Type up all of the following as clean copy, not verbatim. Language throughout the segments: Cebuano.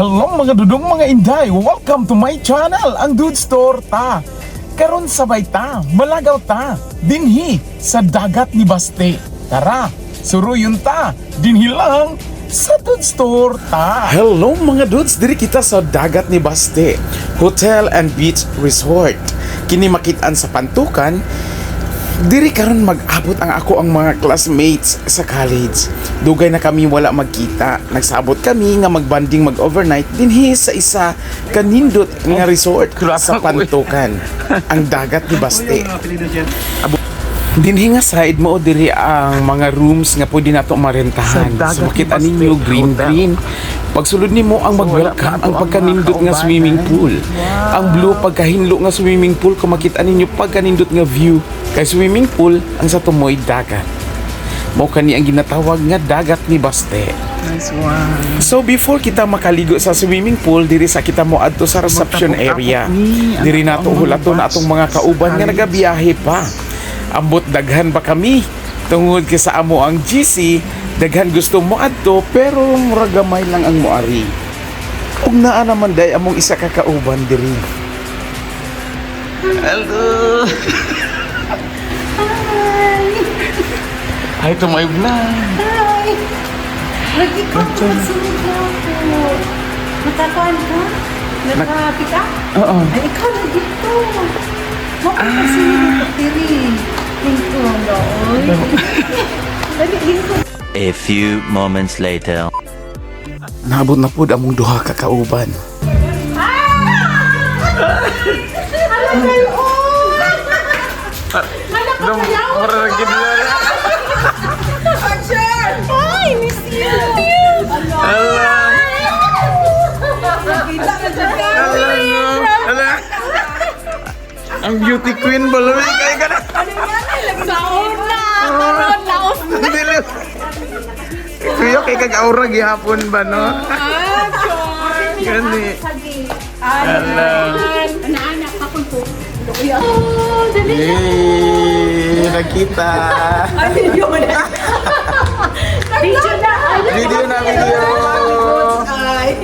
Hello, mga dudong, mga inday! Welcome to my channel, ang Dudes Torta. Karon sabay ta, malagaw ta, dinhi sa dagat ni Baste. Tara, suruyon ta, dinhi lang sa Dudes Torta. Hello, mga dudes, diri kita sa dagat ni Baste Hotel and Beach Resort. Kini makitaan sa Pantukan. Diri karon mag-abot ang ako ang mga classmates sa college. Dugay na kami wala magkita. Nagsabot kami nga magbanding mag-overnight dinhi sa isa kanindot nga resort sa Pantukan, ang dagat ni Baste. Dinhi nga side mo diri ang mga rooms nga pwede nato marentahan. Sa dagat So makita ni Baste ninyo green Hotel. green. Pagsulod nimo ang mag-welcome wala pa ang ato ang pagkanindot mga nga swimming kaubanan. pool. Ang blue pagkahinlo nga swimming pool, kung makita ninyo pagkanindot nga view kay swimming pool ang sa tumoy dagat. Mao kani ang ginatawag nga dagat ni Baste. Nice one. So before kita makaligo sa swimming pool, diri sa kita mo adto sa reception Magtapok-tapok area. ni ang Diri nato ang mga hulaton batch atong mga sa kauban nga college. nagabiyahe pa. Ambot daghan ba kami? Tungod kay sa amo ang GC, daghan gusto mo adto pero murag gamay lang ang moari. Ug naa naman day among isa ka kauban diri. Hello. Hi to my vlog. Hi! Lagi ka magsunod na ako. Nakakuan ka? Naka-pick up? Oo. Ay, ikaw na dito. Mo ka magsunod na diri. Lingkod, oy. Dali, lingkod. A few moments later. Naabot na pud among duha ka kauban. Hala, Mel-on! Hala ka kayaw! Ay, miss you! Hala! Nakita na dyan ka. Ang beauty queen ba lami kay ka na. Sa una! Karon, laos na! Kuya kay kag aura gihapon ba, no? Gani. Hala. Anak-anak pa kung po. Oh, dali na. Yay! Nakita. Video na. Video na. Video na video.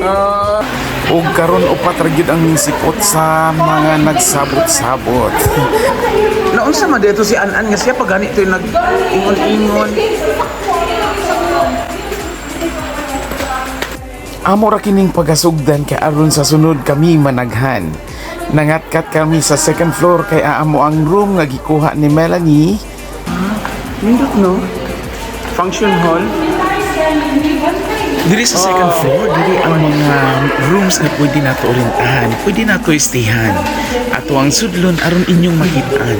Oh. Ug karon upat ra gyud ang sipot sa mga nagsabot-sabot. Naunsa man dito si An-An nga siya pag ganito yung nag-ingon-ingon? Amo ra kining pagasugdan kay aron sa sunod kami managhan. Nangatkat kami sa second floor kay aamo ang room nga gikuha ni Melanie. Nindot, no? Function hall. Diri sa second floor, diri ang mga rooms na pwede nato rentahan, pwede nato istihan. Ato ang sudlon aron inyong makitaan.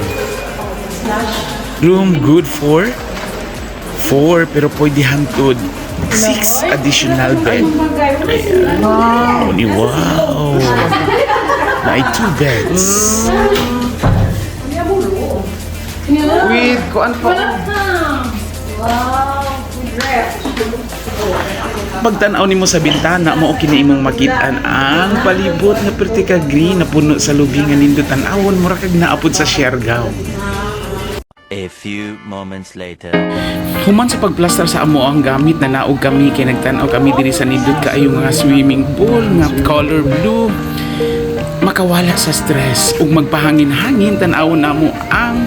Room good for four pero pwede hantod six additional bed. Ayan. Wow. Ni wow. Naay two beds. With kuan pa. Pagtan-aw nimo sa bintana mo kini imong makit-an ang palibot nga perti ka green na puno sa lubi nga nindot tan-awon, mura kag naapod sa Siargao. A few moments later. Human sa pagplastar sa amo ang gamit na naog kami kay nagtan-aw kami diri sa nindot kaayo nga swimming pool nga color blue. Makawala sa stress ug magpahangin-hangin, tan-awon namo ang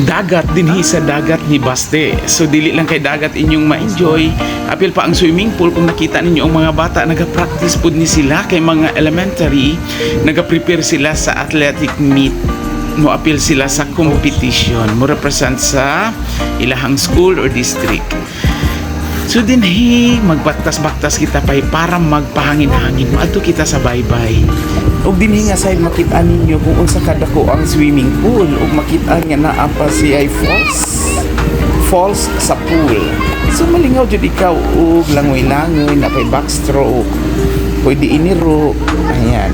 dagat dinhi sa dagat ni Baste. So dili lang kay dagat inyong ma-enjoy, apil pa ang swimming pool. Kung nakita ninyo ang mga bata naga-practice pud ni sila kay mga elementary, naga-prepare sila sa athletic meet, mo appeal sila sa competition, mo represent sa ilahang school or district. So dinhi magbaktas-baktas kita pay para magpahangin-hangin. Moadto kita sa baybay. Ug dinhi nga side makita ninyo kung unsa kadako ang swimming pool ug makita nga naa pa siya ay falls. Falls sa pool. So malingaw jud ikaw ug langoy-langoy na pay backstroke. Pwede iniro. Ayan.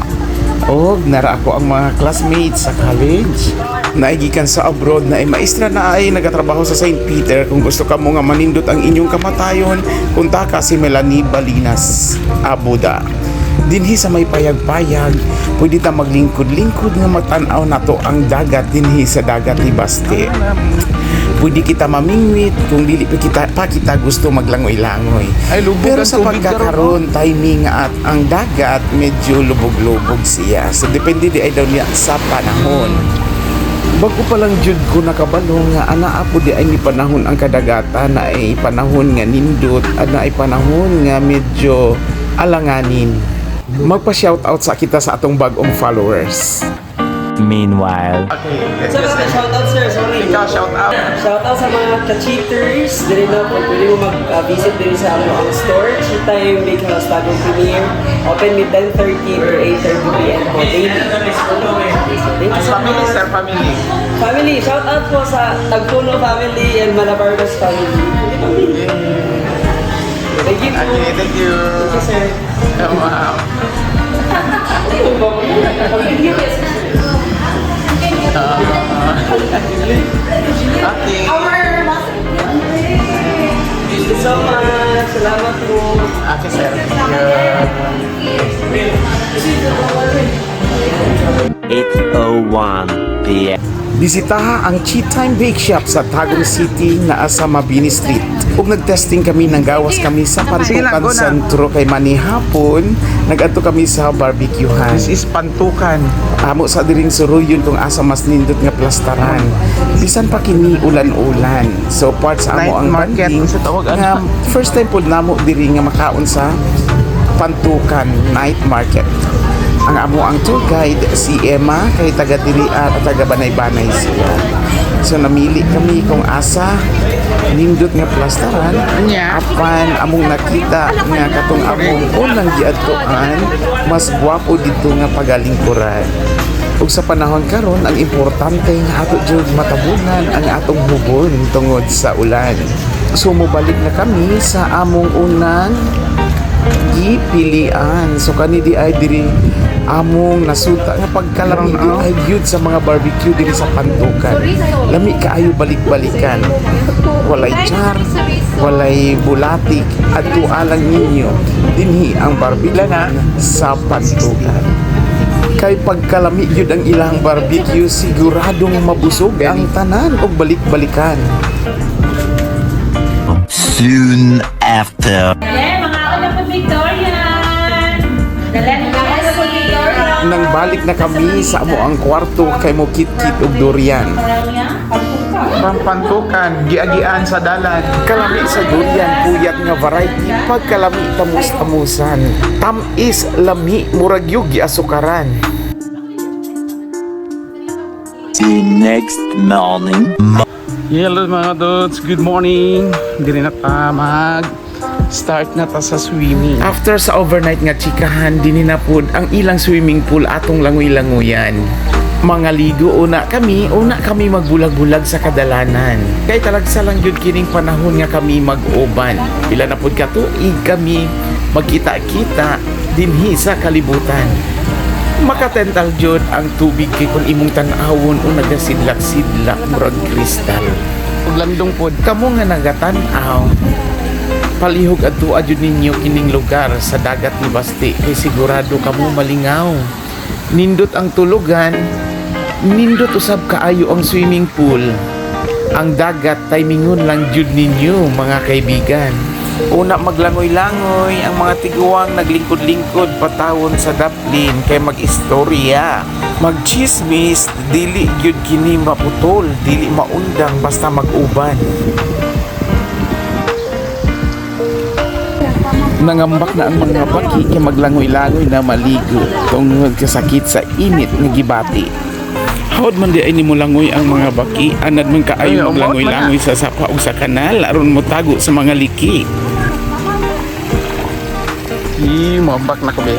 Og nara ako ang mga classmates sa college. Naigikan sa abroad na ay maestra na ay nagatrabaho sa St. Peter. Kung gusto ka mo nga manindot ang inyong kamatayon, kontaka si Melanie Balinas Abuda. Dinhi sa may payag-payag, pwede ta maglingkod-lingkod nga matan-aw nato ang dagat dinhi sa dagat ni Baste. Pwede kita mamingwit kung dili pa kita gusto maglangoy-langoy. Ay, lubog Pero ang sa tubig karon. pagkakaroon timing at ang dagat medyo lubog-lubog siya. So depende di ay daw niya sa panahon. Bago pa lang jud ko nakabalo nga ana po di ay ni panahon ang kadagatan na ay panahon nga nindot ana ay panahon nga medyo alanganin. Magpa-shoutout sa kita sa atong bagong followers. Meanwhile. Okay, let's Sir, go, sir. shout out, sir, sorry. Ikaw, shout out. Shout out sa mga ka-cheaters. Dili na po, pwede mo mag-visit diri sa ano ang store. Cheat Time Big House Tagum Premier. Open mi 10:30 to 8:30 p.m. po daily. Thank you so Family, much. sir, family. Family, shout out po sa Tagpuno family and Malabargos family. Thank you po. Okay, thank you. Thank you, sir. Wow. Thank you, sir. Okay. Our master. Thank you so much. Salamat po. Okay, sir. Thank you. 8:01 p.m. Bisitaha ang Cheat Time Bake Shop sa Tagum City naa sa Mabini Street. Ug nagtesting kami nang gawas kami sa Sige lang, Pantukan go na. Sentro kay manihapon, nagadto kami sa barbecuehan. This is Pantukan. Amo sa diring suruyon kung asa mas nindot nga plastaran. Bisan pa kini ulan-ulan. So part sa amo Night ang market, banding sa tawag, ano? nga first time pod namo diri nga makaon sa Pantukan Night Market. Ang amo ang tour guide si Emma kay taga diri at taga Banay-Banay siya. So namili kami kung asa nindot nga plastaran Anya? apan among nakita nga katong among unang giadtuan mas gwapo didto nga pagalingkuran. Ug sa panahon karon ang importante nga ato jud matabunan ang atong hubon tungod sa ulan. So mobalik na kami sa among unang gipilian. So kani di ay diri among nasuta nga pagkalami di ay gyud sa mga barbecue diri sa Pantukan. Lami kaayo balik-balikan. Walay char, walay bulatik, adto alang ninyo dinhi ang barbecue sa Pantukan. Kay pagkalami gyud ang ilang barbecue, siguradong mabusog ang tanan og balik-balikan. Soon after. Yeah, mga una po Victorian. Dala ni Victorian. Nang balik na kami sa amo ang kwarto kay mo kit-kit og durian. From Pantukan, giagian sa dalan. Kalami sa durian puyat nga variety pagkalami tamus-tamusan. Tamis lami murag yug giasukaran. The next morning. Hello mga dudes, good morning. Diri na ta mag start na ta sa swimming. After sa overnight nga chikahan, dinhi na pud ang ilang swimming pool atong langoy-langoyan. Mga ligo una kami magbulag-bulag sa kadalanan. Kay talagsa lang gyud kining panahon nga kami mag-uban. Pila na pud ka tuig kami magkita-kita dinhi sa kalibutan. Makatental jud ang tubig kay kung imong tan-awon o nagasidlak-sidlak murag kristal. Ug landong pod kamo nga nagatan-aw. Palihog adto jud ninyo kining lugar sa dagat ni Basti kay sigurado kamo malingaw. Nindot ang tulugan, nindot usab kaayo ang swimming pool. Ang dagat timingon lang jud ninyo mga kaibigan. Una maglangoy-langoy ang mga tiguang naglingkod-lingkod patawon sa daplin kay mag-istorya. Magchismis dili gyud kini maputol, dili maundang basta mag-uban. Nangambak na ang mga baki kay maglangoy-langoy na maligo tungod kasakit sa init nga gibati. Hawd man di ay nimulangoy ang mga baki, anad man Ay, kaayo umot man maglangoy-langoy sa sapa ug sa kanal aron motago sa mga liki. I, mabak na ko be.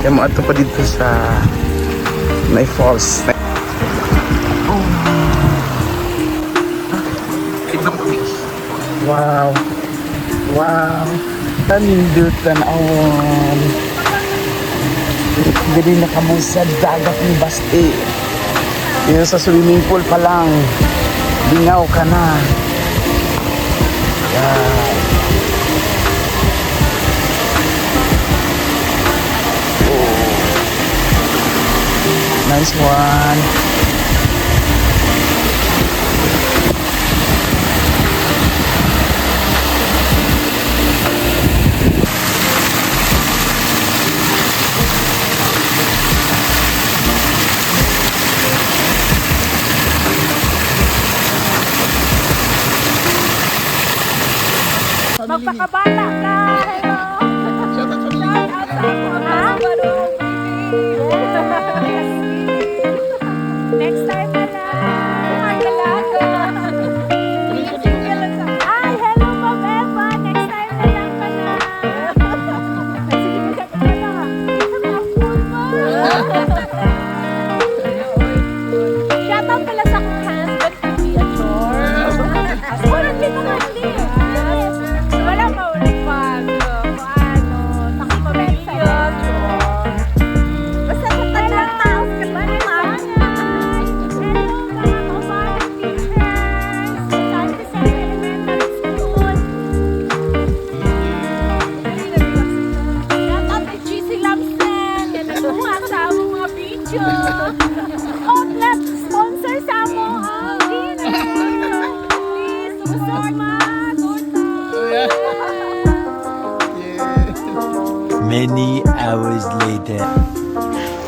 Kaya mo ato pa dito sa Nay Falls. Oh. Wow. Wow. Tanindot tan-awon. Dili na kamo sa dagat ni Basti. Dito sa swimming pool pa lang. Lingaw ka na. Yan. Nice one. you. Oh, sponsor sa amo ang dinner. Please, support ma. Torta. Many hours later.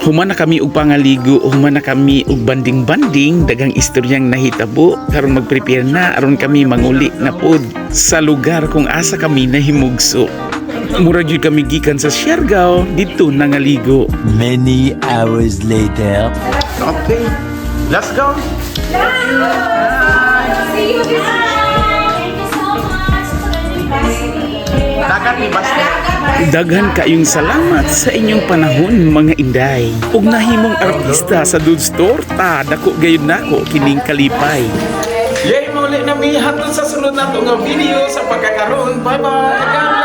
Human na kami og pangaligo, human na kami og banding-banding, daghang istoryang nahitabo, karon magprepare na aron kami manguli na pod sa lugar kung asa kami nahimugso. Mura gyud kami gikan sa Siargao, didto nangaligo. Many hours later. Okay. Let's go. See you this Thank you so much. Dagat ni Basti. Daghan kayong salamat sa inyong panahon, mga inday. Ug nahimong artista sa Dudes Torta, dako gayud nako kining kalipay. Yay, mauli na mi hantod sa sunod nato nga video sa pagkakaroon. Bye-bye.